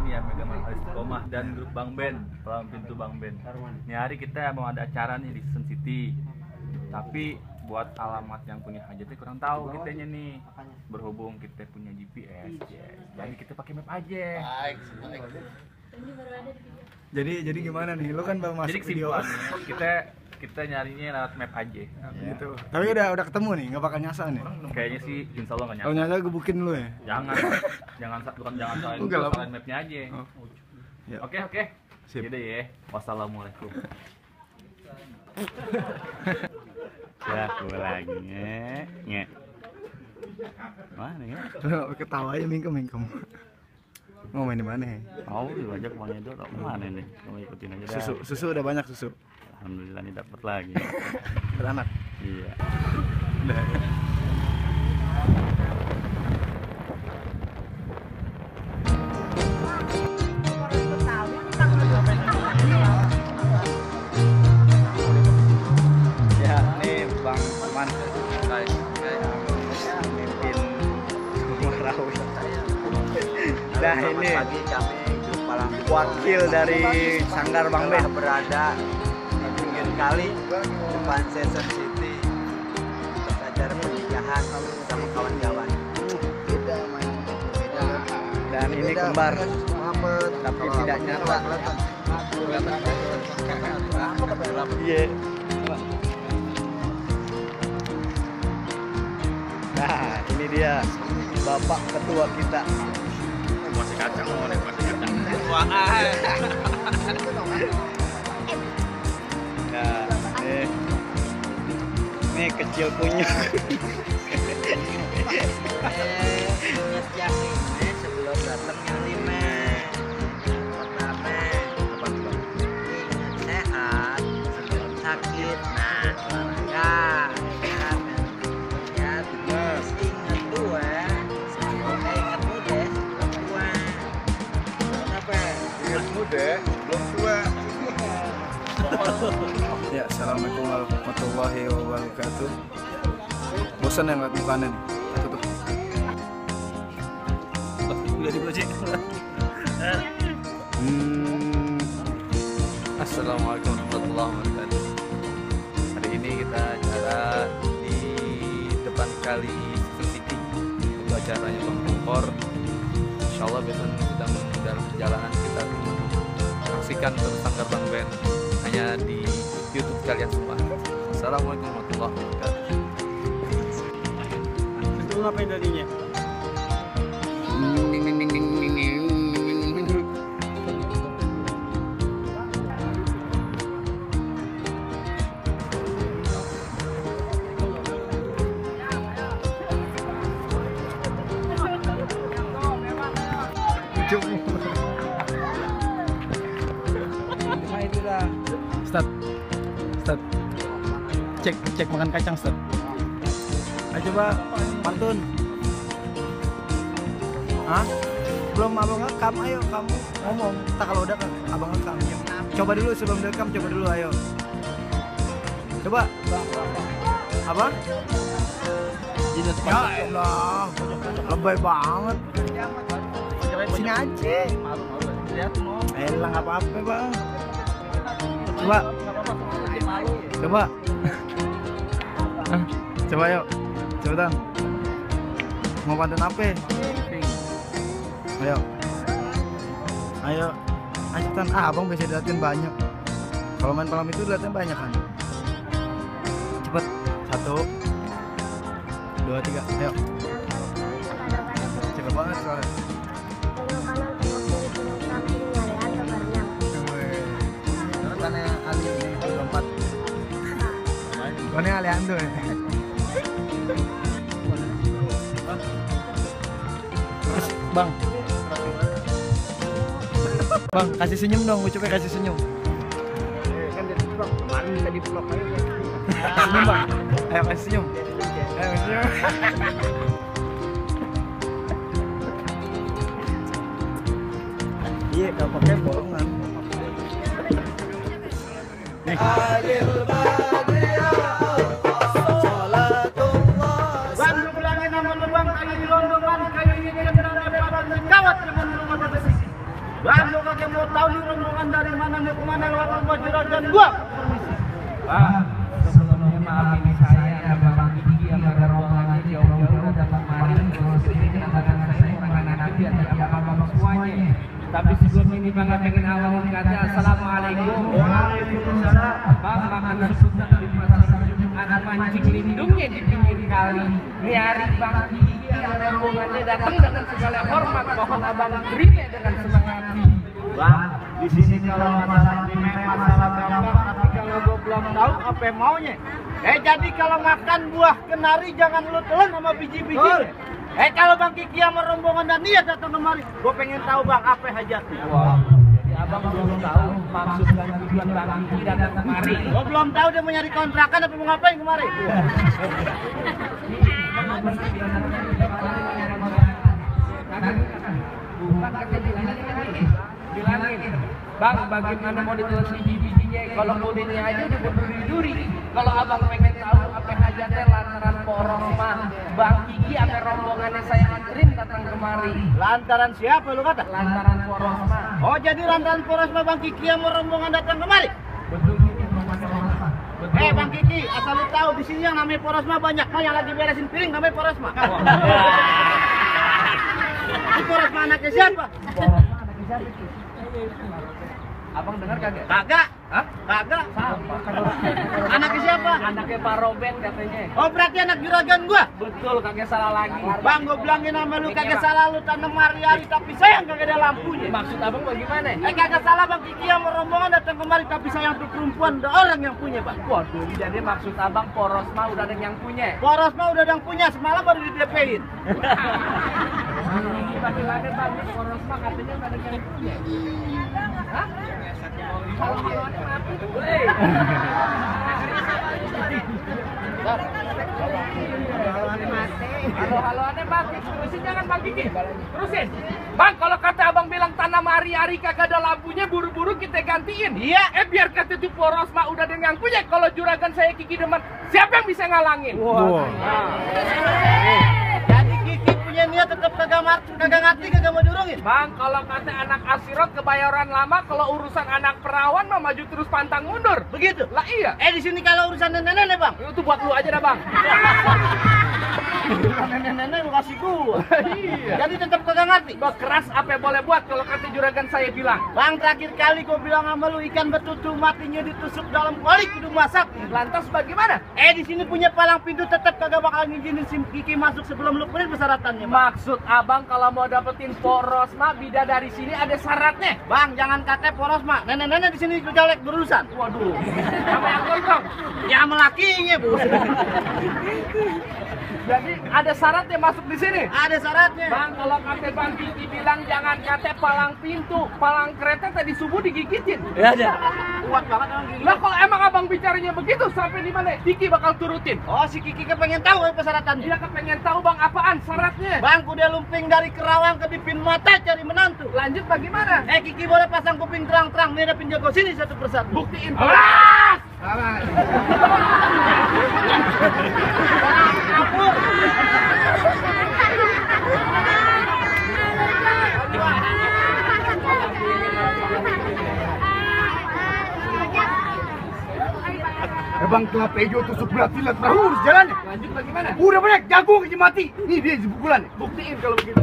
ini ya Mega Man Istiqomah dan grup Bang Ben, Palang Pintu Bang Ben. Ini hari kita mau ada acara nih di Sun City. Tapi buat alamat yang punya hajatnya kurang tahu kitanya nih. Berhubung kita punya GPS, jadi kita pakai map aja. Jadi gimana nih? Lu kan baru masuk Jadi video. kita nyarinya lewat map aja. Gitu. Tapi udah ketemu nih, nggak bakal nyasar nih. Kayaknya sih insya Allah nggak Kalau nyampe. nyasar gebukin lu ya. Jangan salahin Enggak lah. salahin mapnya aja. Oh. Ya. Oke. Sip. Yaudah ya. Wassalamualaikum. Ya, gue lagi nge. Mana ya? Lu ketawa aja mingkem. Mau main di mana? Mau diajak Bang Edo atau mana nih? Kamu ikutin aja dah. Susu udah banyak susu. Alhamdulillah nih dapat lagi. Beranak. Iya. Udah. Ya, nih Bang Teman. Mimpin Marawi. Nah, ini wakil dari Sanggar Bang Ben berada di pinggir kali depan Season City untuk acara pernikahan sama kawan-kawan. dan ini kembar tapi tidak nyata. Iya. Nah, ini dia Bapak Ketua kita. Masih kacang, masih kacang. Wah. Nah, ini kecil punya. Ingat ya sebelum datang yang lima pertama ingat sehat sebelum sakit. Nah, olahraga sehat ya. Terus ingat dua sebelum ingat muda sebelum tua. Apa? Ingat muda, belum tua. Ya, assalamualaikum warahmatullahi wabarakatuh. Bosan yang liat mukanya nih. Tutup. Udah dibocek. Assalamualaikum warahmatullahi wabarakatuh. Hari ini kita acara di depan kali Sun City untuk acaranya Bang Kompor. Insyaallah besok sedang dalam perjalanan kita saksikan terus Sanggar Bang Ben hanya di YouTube kalian semua. Assalamualaikum warahmatullahi wabarakatuh. Itu ngapain tadinya? Start. Cek makan kacang, Start. Ayo coba pantun. Hah? Belum abang rekam, ayo kamu ngomong. Tak kalau udah kan abang rekam. Coba dulu sebelum direkam, coba dulu ayo. Coba. Apa? Ya Allah, lebay banget. Sini aja. Elang apa-apa bang. Coba. Coba yuk. Cepetan. Mau pantun apa? Ayo. Ayo cepetan. Abang bisa dilihatin banyak. Kalau main malam itu dilihatin banyak kan. Cepet. 1 2 3. Ayo. Cepet banget soalnya. Ini Aliando ya. Bang, kasih senyum dong, ucapnya kasih senyum. Kan dari vlog kemarin bisa di vlog aja. Senyum bang, ayo kasih senyum. Ayo senyum. Iya, kalau pakai bohongan. Bang, lo kagak mau tahu nih rombongan dari mana mau kemana lewat rumah juragan gua. Bang, sebelumnya maaf ini saya ada Bang Gigi yang ada rombongan jauh-jauh datang kemari terus ini kedatangan saya mengenai biar tidak apa-apa semuanya. Tapi sebelum ini Bang pengen awal kata assalamualaikum. Waalaikumsalam. Bang makan sudah di pasar Jumat mancing lindungnya di pinggir kali. Ini hari Bang Gigi yang ada rombongannya datang dengan segala hormat, mohon abang terima dengan senang hati. Bang, di sini kalau masalah ini masalah gampang, tapi kalau gua belum tahu apa maunya. Jadi kalau makan buah kenari jangan lu telan sama biji-bijinya. Kalau Bang Kiki sama rombongan dan niat datang kemari, gua pengen tahu Bang apa hajatnya. Wah, jadi abang belum tahu maksud dan tujuan Bang Gigi datang kemari. Gua belum tahu dia mau nyari kontrakan apa mau ngapain kemari. Bukan kakek bilangin. Bang, bagaimana mau ditelan biji-bijinya? Kalau kodenya aja udah berduri-duri. Kalau abang pengen tahu apa hajatnya lantaran poros mah Bang Gigi apa rombongannya saya anterin datang kemari. Lantaran siapa lu kata? Lantaran poros mah. Oh, jadi lantaran poros mah Bang Kiki sama rombongan datang kemari. Betul ini rombongan poros mah. Bang Kiki, asal lu tahu di sini yang namanya poros mah banyak. Yang lagi beresin piring namanya poros mah. Itu poros mah anaknya siapa? Poros mah anaknya siapa sih? Abang dengar kagak? Kagak. Hah? Kagak. Sama. Anaknya siapa? Anaknya Pak Robert katanya. Oh, berarti anak juragan gua. Betul, kagak salah lagi. Bang, gua bilangin sama lu kagak salah lu tanam hari-hari tapi sayang kagak ada lampunya. Maksud abang bagaimana? Kagak salah Bang Kiki sama rombongan datang kemari tapi sayang tuh perempuan ada orang yang punya, Bang. Waduh, jadi maksud abang poros mah udah ada yang punya. Poros mah udah ada yang punya, semalam baru di DP-in. Bagaimana bang? Poros mah katanya udah ada yang punya. Hah? Halo ada mati. Halo ada mati. Terusin jangan Bang Gigi. Terusin. Bang, kalau kata abang bilang tanam hari-hari kagak ada lampunya, buru-buru kita gantiin. Iya. Biar kata itu poros mah udah ada yang punya. Kalau juragan saya Kiki demen, siapa yang bisa ngalangin? Wow. Jadi Kiki punya niat tetap kagak ngerti, kagak mau durungin. Bang, kalau kata anak asirot kebayaran lama, kalau urusan anak perawan mah maju terus pantang mundur. Begitu. Lah iya. Di sini kalau urusan nenek-nenek, Bang. Itu buat lu aja dah, Bang. Nenek-nenek lu kasih gua. Iya. Jadi tetap kagak ngerti. Bang, keras apa yang boleh buat kalau kata juragan saya bilang. Bang, terakhir kali gua bilang sama lu ikan betutu matinya ditusuk dalam kuali kudu masak. Lantas bagaimana? Di sini punya palang pintu tetap kagak bakal ngizinin si Kiki masuk sebelum lu penuhi persyaratannya, Bang. Maksud abang kalau mau dapetin poros mah bidadari sini ada syaratnya. Bang, jangan kata poros mah. Nenek-nenek di sini jelek berurusan. Waduh. Sama yang gondrong. Ya sama lakinya, Bu. Jadi ada syaratnya masuk di sini. Ada syaratnya. Bang, kalau kata Bang Gigi bilang jangan kata palang pintu, palang kereta tadi subuh digigitin. Ya ada. Kuat banget orang Kiki. Lah kalau emang abang bicaranya begitu sampai di mana? Kiki bakal turutin. Oh, si Kiki kepengen tahu persyaratannya. Dia kepengen tahu bang apaan syaratnya. Bang, kuda lumping dari Kerawang ke Dipin Mata cari menantu. Lanjut bagaimana? Kiki boleh pasang kuping terang-terang nih ada penjago sini satu persatu. Buktiin. Alas! Bang, tua Pejo tusuk berat silat perahu jalannya. Lanjut bagaimana? Udah bener, jago aja mati. Nih dia pukulan. Buktiin kalau begitu.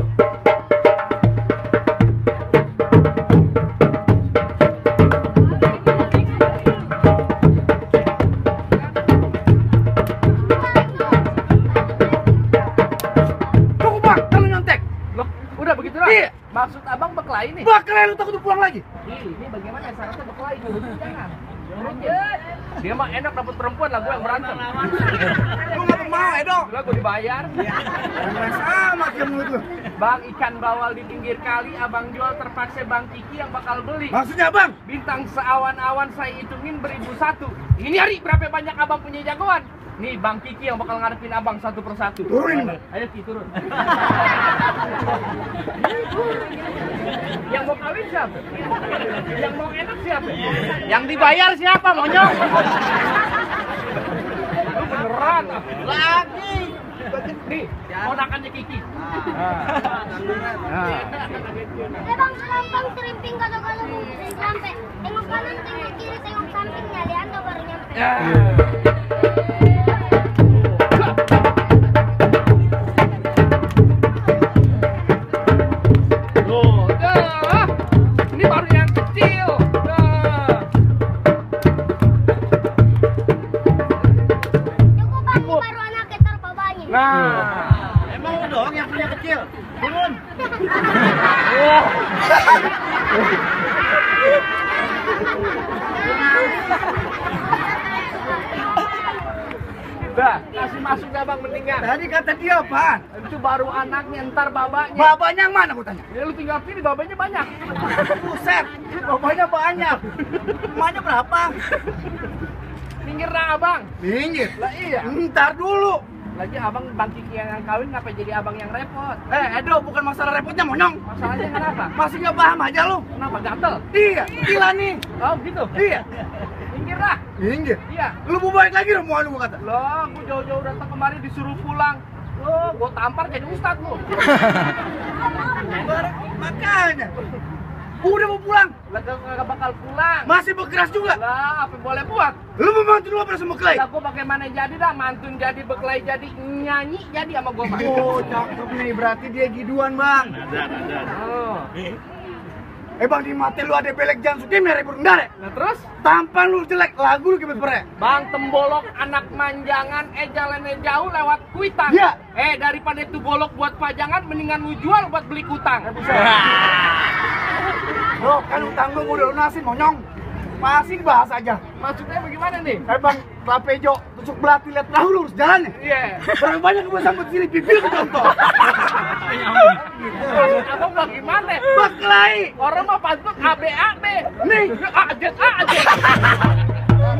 Cukup bang, kalau nyontek. Loh, udah begitu lah. Iya. Maksud abang berkelahi nih. Bakal lu takut pulang lagi. Ini bagaimana syaratnya berkelahi dulu? Jangan. Dia mah enak dapat perempuan lah, gue yang berantem. Lu nggak mau, Edo? Lah gue dibayar. Sama kayak mulut lu. Bang, ikan bawal di pinggir kali abang jual terpaksa Bang Kiki yang bakal beli. Maksudnya bang? Bintang seawan-awan saya hitungin 1.001. Ini hari berapa banyak abang punya jagoan? Nih Bang Kiki yang bakal ngadepin abang satu persatu. Turunin, Bang. Ayo Ki turun. Yang mau kawin siapa? Yang mau enak siapa? Yang dibayar siapa, monyong? Lu beneran ah. Lagi. Nih, ponakannya Kiki. Bang, selampang serimping kalau mau sampai. Tengok kanan, tengok kiri, tengok sampingnya. Leandro baru nyampe. Loh, dah. Ini baru yang kecil. Dah. Cukup bang, ini baru anak ketar babanya. Nah, Emang lu dong yang punya kecil. Turun. dah, kasih masuk dah bang mendingan. Tadi kata dia apaan? Itu baru anaknya, ntar babanya. Babanya yang mana aku tanya? Ya lu tinggal pilih, babanya banyak. Buset, babanya banyak. Emaknya berapa? Minggir dah abang. Minggir. Lah iya. Ntar dulu. Lagi abang Bang Kiki yang kawin, ngapa jadi abang yang repot? Edo, bukan masalah repotnya monyong. Masalahnya kenapa? Masih nggak paham aja lu. Kenapa gatel? Iya, gila nih. Oh gitu? Iya. Minggir dah. Minggir. Iya. Lu mau balik lagi rumah lu kata. Loh, gua jauh-jauh datang kemari disuruh pulang. Loh, gua tampar jadi ustad lu. Makanya. Udah mau pulang. Lah kagak bakal pulang. Masih berkeras juga. Lah, apa boleh buat? Lu mau mantu lu apa sama Clay? Lah gua bagaimana jadi dah, mantun jadi, beklai jadi, nyanyi jadi sama gua mah. Oh, cakep nih. Berarti dia giduan, Bang. Oh. Bang, di mata lu ada belek jangan suki mere rendah deh. Nah terus? Tampan lu jelek, lagu lu kebet pere. Bang tembolok anak manjangan, jalannya jauh lewat kuitang. Iya. Daripada itu bolok buat pajangan, mendingan lu jual buat beli kutang. Bro, kan utang lu udah lunasin, monyong. Masih bahas aja. Maksudnya bagaimana nih? Bang, Rapejo, tusuk belati, lihat perahu lurus jalannya. Iya. Berapa banyak gue sambut sini, pipil ke contoh. Maksud abang bagaimana? Bang Clay. Orang mah pantun AB. Nih. Ajet.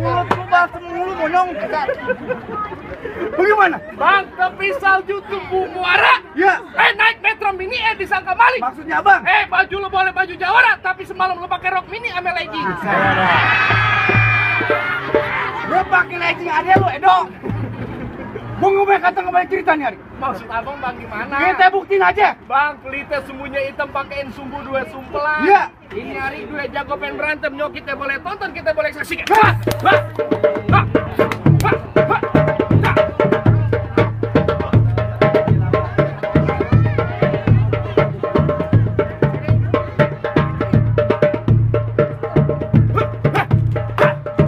Mulut lu basem mulu, monyong. Bagaimana? Bang, kepisau YouTube muara. Ya. Naik Metro Mini disangka maling. Maksudnya bang? Baju lu boleh baju Jawara, tapi semalam lu pakai rok mini sama legging. Gue pakai legging ada lu, Edo. Mau ngomong kata ngebalik cerita nih, Ari. Maksud abang bagaimana? Kita buktiin aja. Bang, pelitnya semuanya hitam pakein sumbu dua sumpelan. Iya. Ini hari dua jago pengen berantem, nyok kita boleh tonton, kita boleh saksikan.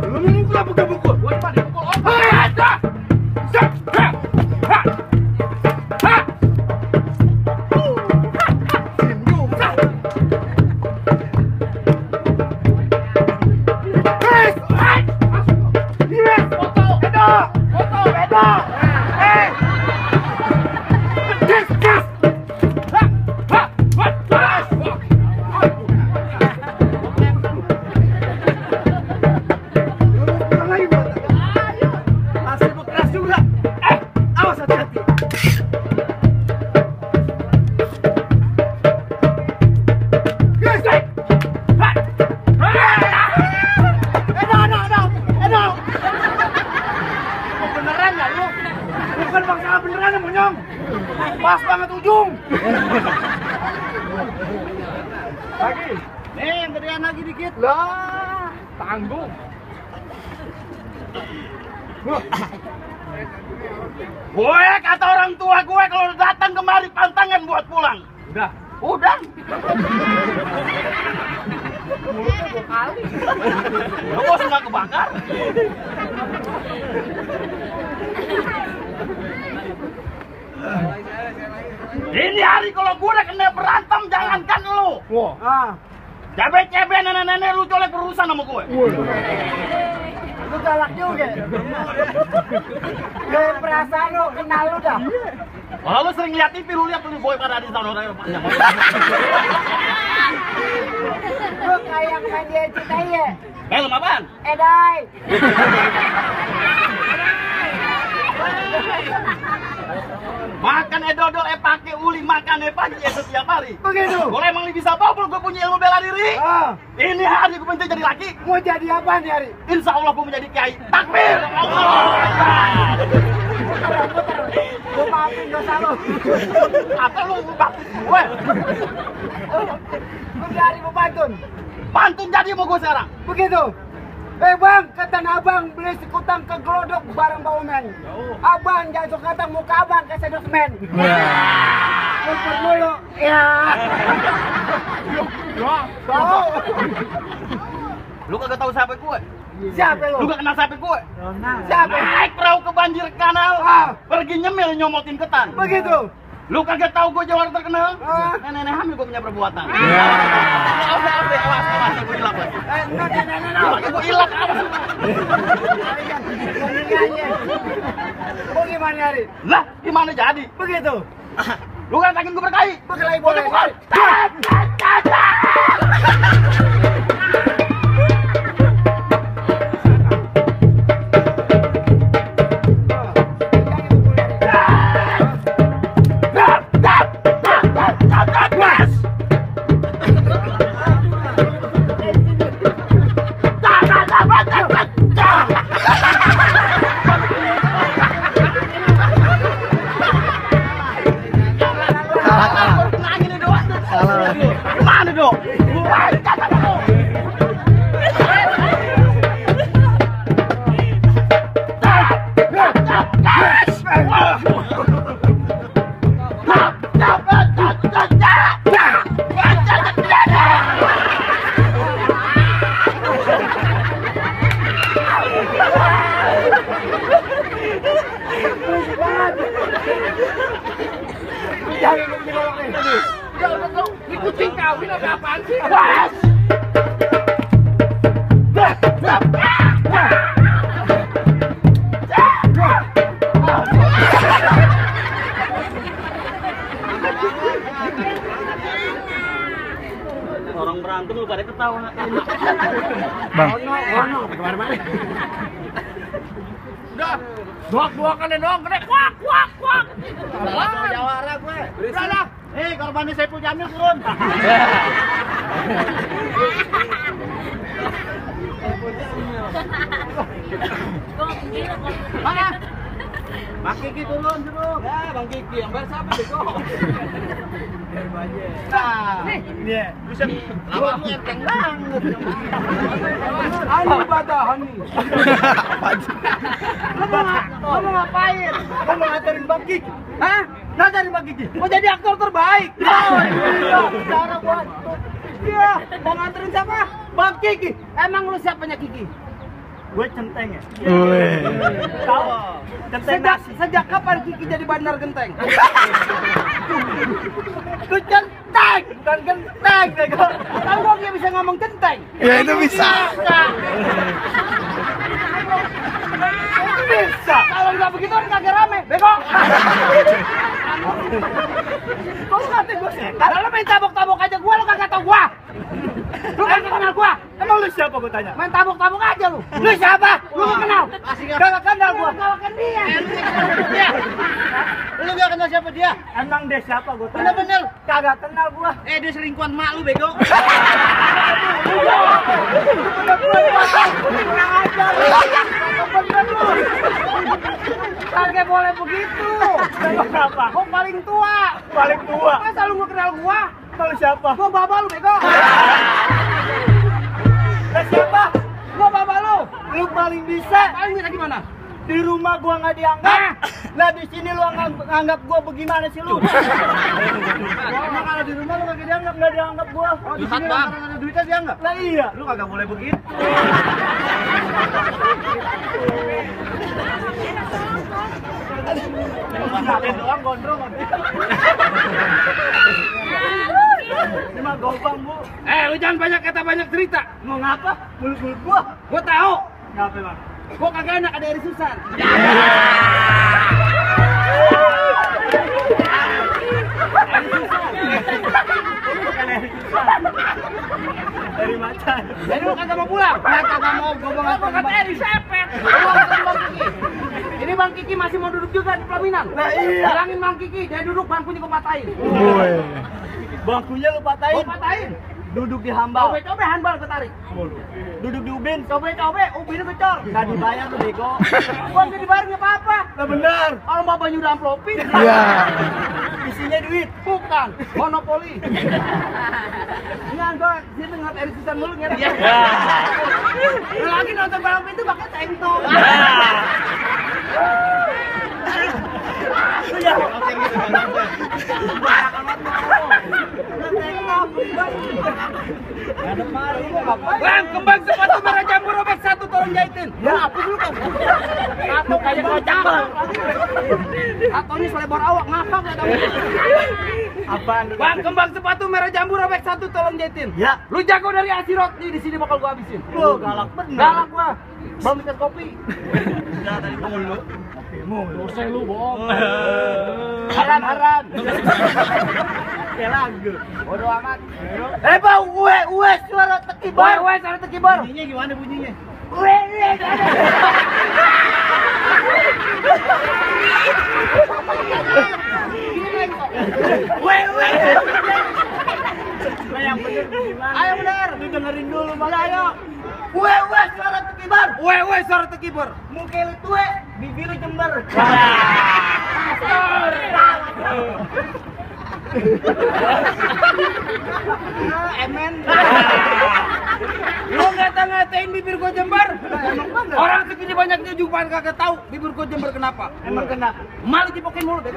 Lu mukul apa gak mukul? Gua cuma dipukul otak. Masih berkeras juga. Awas hati-hati. Edo. Beneran gak lu? Bukan masalah beneran ya, monyong. Pas banget ujung. Lagi. Nih, yang gedean lagi dikit. Lah, tanggung. Gue kata orang tua gue kalau datang kemari pantangan buat pulang. Udah. Mulutnya gua kali. Lu bos nggak kebakar? Ini hari kalau gue udah kena berantem jangankan lu. Wah. Cebe-cebe nenek-nenek lu colek berurusan sama gue. Lu galak juga. Lu perasaan lu kenal lu dah. Kalau lu sering lihat TV, lu lihat tuh boy pada di tahun orang banyak. Lu kayak main dia cinta ya. Film apaan? Edai. Makan dodol pakai uli, makan pagi setiap hari. Begitu. Kalau emang lu bisa bobol, gue punya ilmu bela diri. Ini hari gue pengen jadi laki. Mau jadi apa nih hari? Insya Allah gue menjadi kiai. Takbir. Allah. Gue maafin dosa lo. Apa lu bantu gue? Lu jadi mau pantun. Pantun jadi mau gue sekarang. Begitu. Bang, kata abang beli sekutang ke gelodok bareng Pak Omen. Abang jatuh kata muka abang ke sedot semen. Kumpul dulu. Ya. Tahu. Lu kagak tahu siapa gue? Siapa lu? Lu gak kenal siapa gue? Siapa? Naik perahu ke banjir kanal. Ah. Pergi nyemil nyomotin ketan. Begitu. Lu kagak tahu gue jawara terkenal? Ah. Nenek hamil gue punya perbuatan. Ya. Awas, gue hilap. Lu pakai gue hilap, awas. Mau gimana hari? Lah, gimana jadi? Begitu. Lu kan saking gue berkelahi. Berkelahi boleh. Bukan. Gimana dong? Ini kucing kawin apa apaan sih? Orang berantem lu pada ketawa. Bang. Udah, doak-doakan dong, gede, kuak, kuak, kuak. Jawara gue. Udah lah. Korbannya Saiful Jamil turun. Mana? Bang Kiki turun. Ya, Bang Kiki, yang bayar siapa bego? Nah, Iya. Bisa lama enteng banget. Hani badah Hani. Lu mau ngapain? Lu mau nganterin Bang Kiki? Hah? Nganterin Bang Kiki? Mau jadi aktor terbaik? Cara buat. Iya, mau nganterin siapa? Bang Kiki. Emang lu siapanya Kiki? Gue centeng ya. Tahu. Sejak kapan Kiki jadi bandar genteng? Lu centeng, bukan genteng, bego. Tahu gua nggak bisa ngomong centeng. Ya itu bisa. Bisa. Kalau nggak begitu kan kagak rame, bego. Kau ngatain gua setan? Kalau main tabok-tabok aja gua, lu kagak tau gua. Lu kagak kenal gua. Emang lu siapa gue tanya? Main tabok-tabok aja lu. Lu siapa? Lu nggak kenal? Kagak kenal gua. Kalahkan dia. Lu gak kenal siapa dia? Emang dia siapa gue tanya? Bener-bener. Kagak kenal gua. Dia selingkuhan mak lu bego. Kagak boleh begitu. Kenapa? Gua paling tua. Paling tua. Masa lu nggak kenal gua? Emang lu siapa? Gua baba lu bego. Siapa? Gua baba lu. Lu paling bisa. Paling bisa gimana? Di rumah gua nggak dianggap. Lah di sini lu anggap gua bagaimana sih lu? Emang kalau di rumah lu kagak dianggap, Nggak dianggap gua. Oh, di sini orang ada duitnya dianggap. Lah iya. Lu kagak boleh begitu. Ngapain doang gondrong. Ini mah gopang, Bu. Lu jangan banyak kata banyak cerita. Mau ngapa? Mulut-mulut gua. Gua tahu. Ngapa, Bang? Gua kagak enak ada Eri Susan. Dari macan. Jadi lu kagak mau pulang? Ya kagak mau gua mau Apa kata Eri sepet? Lu nganterin Bang Kiki. Ini Bang Kiki masih mau duduk juga di pelaminan. Nah, iya. Bilangin Bang Kiki, dia duduk bangkunya gua patahin. Woi. Bangkunya lu patahin. Gua patahin. Duduk di hambal. Coba handbal ketarik. Duduk di ubin. Coba ubin kecor. Nggak dibayar tuh bego. Gua nggak dibayar nggak apa-apa. Nah bener. Kalau bapaknya udah amplopin. Iya. Isinya duit. Bukan, monopoli. Enggak, gua dia ngat air susan mulu ngerti. Iya. Lagi nonton balap itu pakai tank top. Iya. Bang, kembang sepatu merah jambu robek 1 tolong jahitin. Ya, apa dulu kan? Satu kayak kocak. Atau ini selebar awak ngakak enggak tahu. Apaan? Bang, kembang sepatu merah jambu robek 1 tolong jahitin. Ya. Lu jago dari Asirot nih di sini bakal gua habisin. Lu galak bener. Galak gua. Belum minta kopi. Udah tadi mulu. Dosa lu bohong. Haram. Kayak lagu. Bodoh amat. Bang, uwe suara tekibar. Woi, sana tekibar. Bunyinya gimana bunyinya? Yang bener gimana? Ayo bener. Lu dengerin dulu, Bang. Ayo. Uwe suara tekibar. Woi, suara tekibar. Muka lu tuwe, bibir lu jember. Emen. Lu ngata-ngatain bibir gua jember. Orang segini banyaknya juga kagak tahu bibir gua jember kenapa. Emang kena. Malah dipokin mulu deh.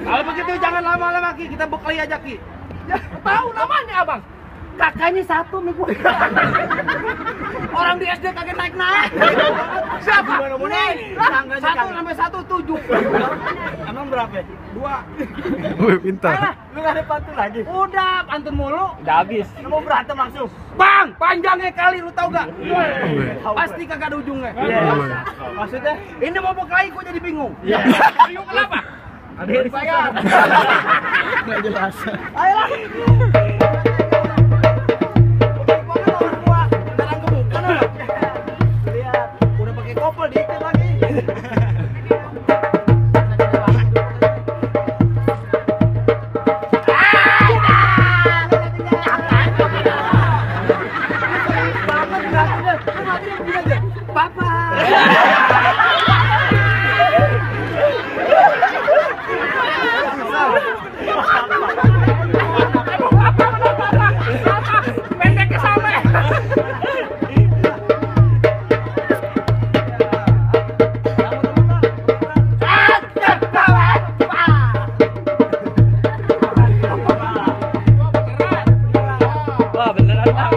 Kalau begitu jangan lama-lama Ki, kita bekali aja Ki. Tahu namanya Abang? Kakaknya satu nih gue. Orang di SD kagak naik-naik. Siapa? Nih. 1 sampai 1 7. Emang berapa? 2. Wih, pintar. Alah, lu gak ada pantun lagi. Udah pantun mulu. Udah habis. Lu mau berantem langsung. Bang, panjangnya kali lu tahu gak? Pasti kagak ada ujungnya. Iya. Maksudnya? Ini mau berkelahi gua jadi bingung. Iya. Bingung kenapa? Ada yang dibayar. Nggak jelas. Ayolah. Lihat, Udah pakai kopel dikit lagi. Pendeknya sampai. wah beneran Pak.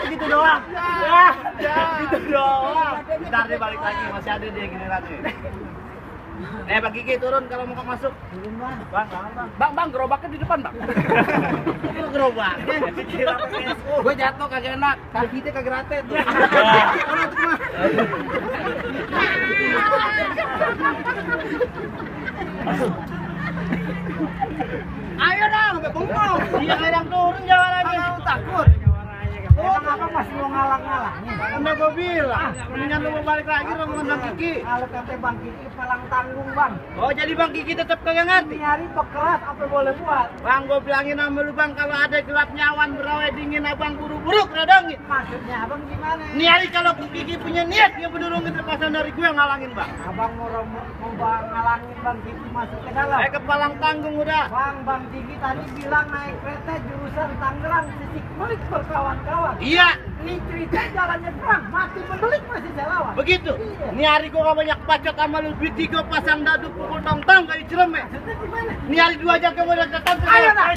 Segitu doang. Ya, gitu doang. Ntar dia balik lagi, masih ada dia gini lagi. Bang Kiki turun kalau mau masuk. Turun bang. Bang, gerobaknya di depan, Bang. Itu gerobak. Gue jatuh kagak enak. Kaki kita kagak rate tuh. Ayo dong, sampai bengong. Dia yang turun jangan lagi. Kalau takut. Emang abang masih mau ngalang-ngalangin? Udah gue bilang, mendingan lu mau balik lagi rombongan Bang Kiki. Kalau kata Bang Kiki palang tanggung bang. Oh jadi Bang Kiki tetap kagak ngerti? Ini hari bekeras apa boleh buat? Bang, gue bilangin sama lu Bang, kalau ada gelap nyawan berawai dingin abang buru-buru keradangin. Maksudnya abang gimana? Ini hari kalau Kiki punya niat dia berdurungin terpaksa dari gue ngalangin Bang. Abang mau ngalangin Bang Kiki masuk ke dalam. Ke palang tanggung udah. Bang Kiki tadi bilang naik kereta jurusan Tangerang titik belik berkawan-kawan. Iya, Ini cerita jalannya terang, mati pendelik masih saya lawan. begitu. Ini hari gue gak banyak pacot sama lu, duit 3 pasang dadu pukul tong-tong kayak cereme. Maksudnya gimana? Ini hari 2 jam kemudian datang. Ayo dah.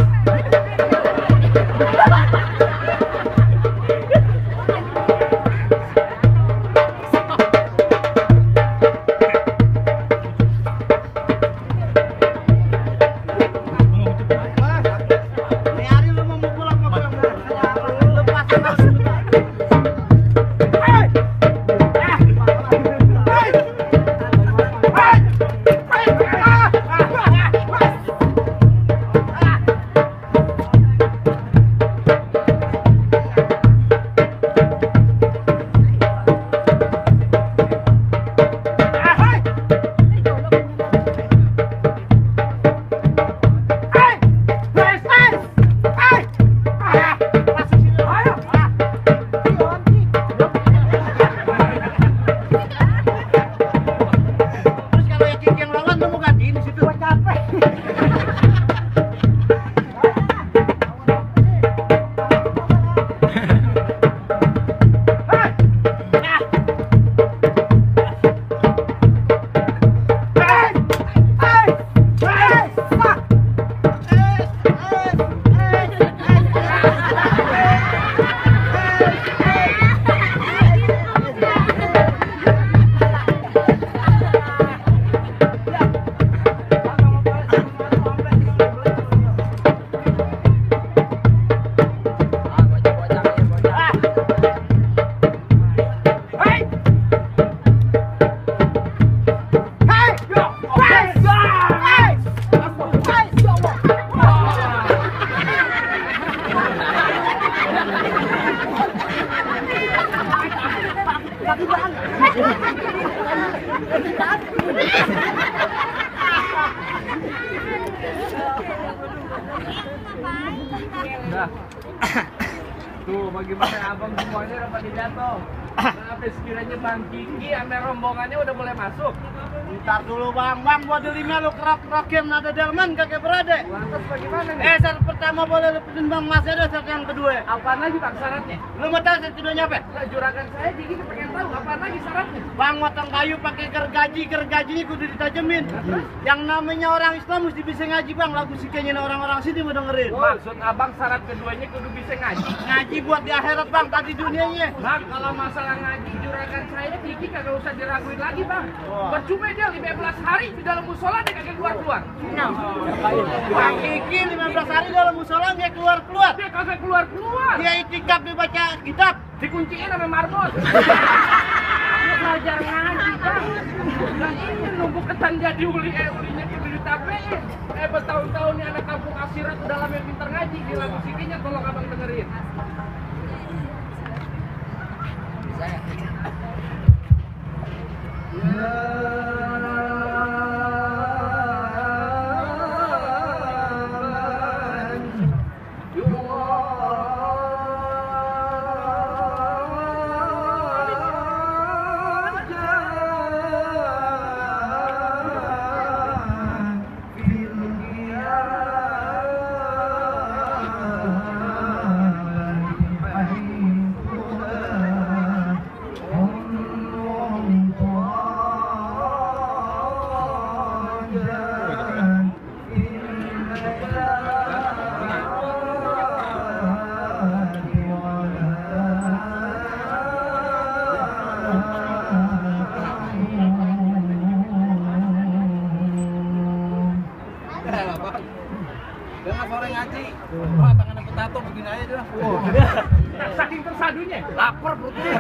Ini hari lu mau mukul apa Bang? Lu pasang dadu. Terus kalau yang Kiki yang lawan lu mau gantiin di situ. Gua capek. Udah. Tuh, bagaimana abang semuanya udah pada jatuh. Sampai sekiranya Bang Kiki sama rombongannya udah mulai masuk. Ntar dulu Bang, gua delinya lu kerak-kerakin ada delman kagak berada. Lantas bagaimana nih? Syarat pertama boleh lepasin Bang Mas ada, syarat yang kedua. Apaan lagi Bang syaratnya? Lu mau tahu syarat keduanya apa? Lah juragan saya Kiki pengen tahu apaan lagi syaratnya? Bang motong kayu pakai gergajinya kudu ditajemin. Yang namanya orang Islam mesti bisa ngaji Bang, lagu sikenya orang-orang sini mau dengerin. Maksud abang syarat keduanya kudu bisa ngaji. Ngaji buat di akhirat Bang, tadi dunianya. Bang, kalau masalah ngaji juragan saya Kiki kagak usah diraguin lagi Bang. Percuma dia 15 hari di dalam musola dia kagak keluar-keluar. Bang Kiki 15 hari dalam musola dia keluar-keluar. Dia kagak keluar-keluar. Dia itikaf dia baca kitab. Dikunciin sama marbot. Dia belajar ngaji Bang. Nah ini nunggu ketan jadi ulinya kudu ditapein. Bertahun-tahun nih anak kampung Asirat udah lama pintar ngaji. Di lagu sikinya tolong abang dengerin. Jangan sore ngaji. Wah, tangannya petato begini aja dah. Saking tersadunya, lapar perutnya.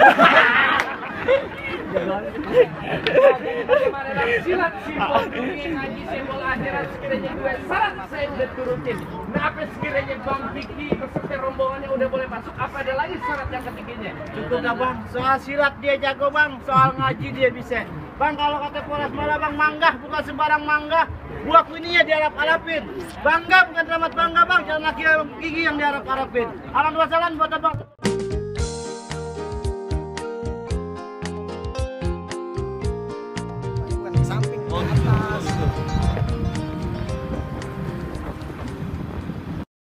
Silat simbol dunia ngaji simbol akhirat sekiranya gue syarat saya udah turutin. Nah apa sekiranya Bang Vicky beserta rombongannya udah boleh masuk? Apa ada lagi syarat yang ketiganya? Cukup dah bang, soal silat dia jago bang, soal ngaji dia bisa. Bang kalau kata Polres Malang bang, manggah bukan sembarang manggah. Buah kuninya diarap-arapin. Bangga bukan selamat bangga bang, jangan lagi gigi yang diarap-arapin. Alhamdulillah buat abang.